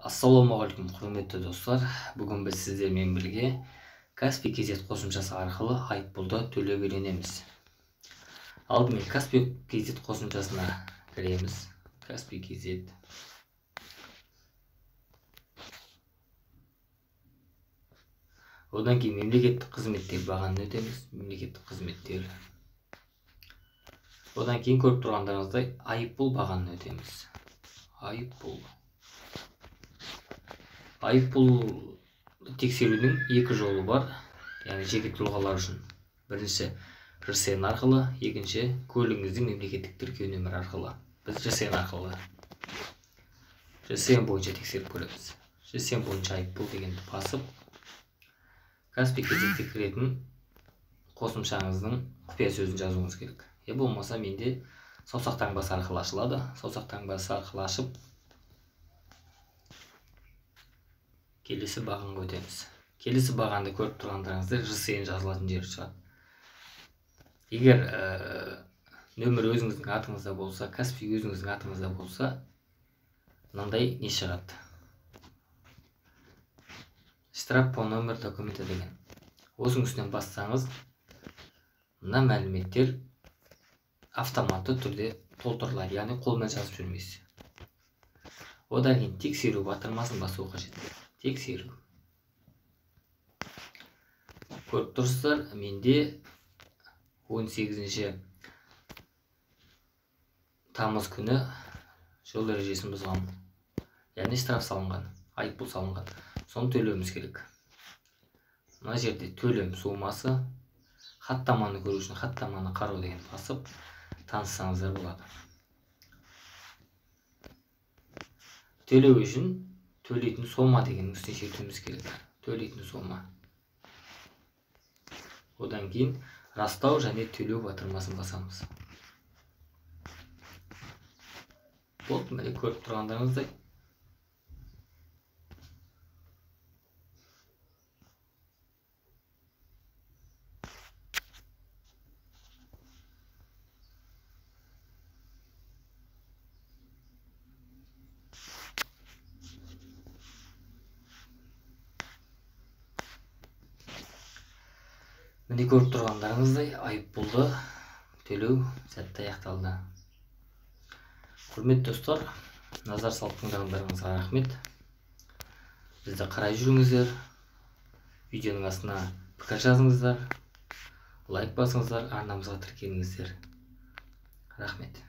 Ассалаумағалейкум, құрметті достар. Бүгін біз сіздермен бірге Kaspi KZ қосымшасы арқылы айыппұлды төлеп үйренеміз. Алдымен Kaspi KZ қосымшасына кіреміз. Kaspi KZ. Одан кейін мемлекеттік қызметтер бағанын өтеміз. Мемлекеттік қызметтер. Одан кейін көріп тұрғандарыңыздай айыппұл бағанын өтеміз. Айыппұл. Айыппұл тексерудің екі жолы бар, яғни жеке тұлғалар үшін. Бірінші ЖСН арқылы, екінші көлігіңіздің мемлекеттік тіркеу нөмірі арқылы. Біз ЖСН арқылы, ЖСН бойынша тексеріп көреміз. ЖСН бойынша айыппұл дегенді басып, Kaspi KZ-ге кіретін қосымшаңыздың құпия сөзін жазуыңыз керек. Я болмаса менде саусақ таңбасы арқылы ашылады. Саусақ таңбасы арқылы ашып, келесі бағанға өтеміз. Келесі бағанды көріп тұрғандарыңызда ЖСН жазылатын жері шығады. Егер нөмір өзіңіздің атыңызда болса, Kaspi өзіңіздің атыңызда болса, мынандай не шығады? Штраф по номер документа деген. Осының үстінен бассаңыз, мына мәліметтер автоматты түрде толтырылады, яғни қолмен жазып жүрмейсіз. Одан кейін тексеру батырмасын басу қажет. Тексеру. Көріп тұрсыздар, менде 18 тамыз күні жол ережесін бұзған, яғни штраф салынған, айыппұл салынған. Соны төлеуіміз керек. Мына жерде төлем сомасы, хаттаманы көру үшін хаттаманы қарау деген басып таныссаңыздар болады. Төлеу үшін төлейтін сома дегеннің үстіне шертуіміз керек. Төлейтін сома. Одан кейін растау және төлеу батырмасын басамыз. Болды, міне көріп тұрғандарыңыздай. Міне көріп тұрғандарыңыздай айыппұлды төлеу сәтті аяқталды. Құрметті достар, назар салып тыңдағандарыңызға рахмет. Бізді қарай жүріңіздер. Видеоның астына пікір жазыңыздар, лайк басыңыздар, арнамызға тіркеліңіздер. Рахмет.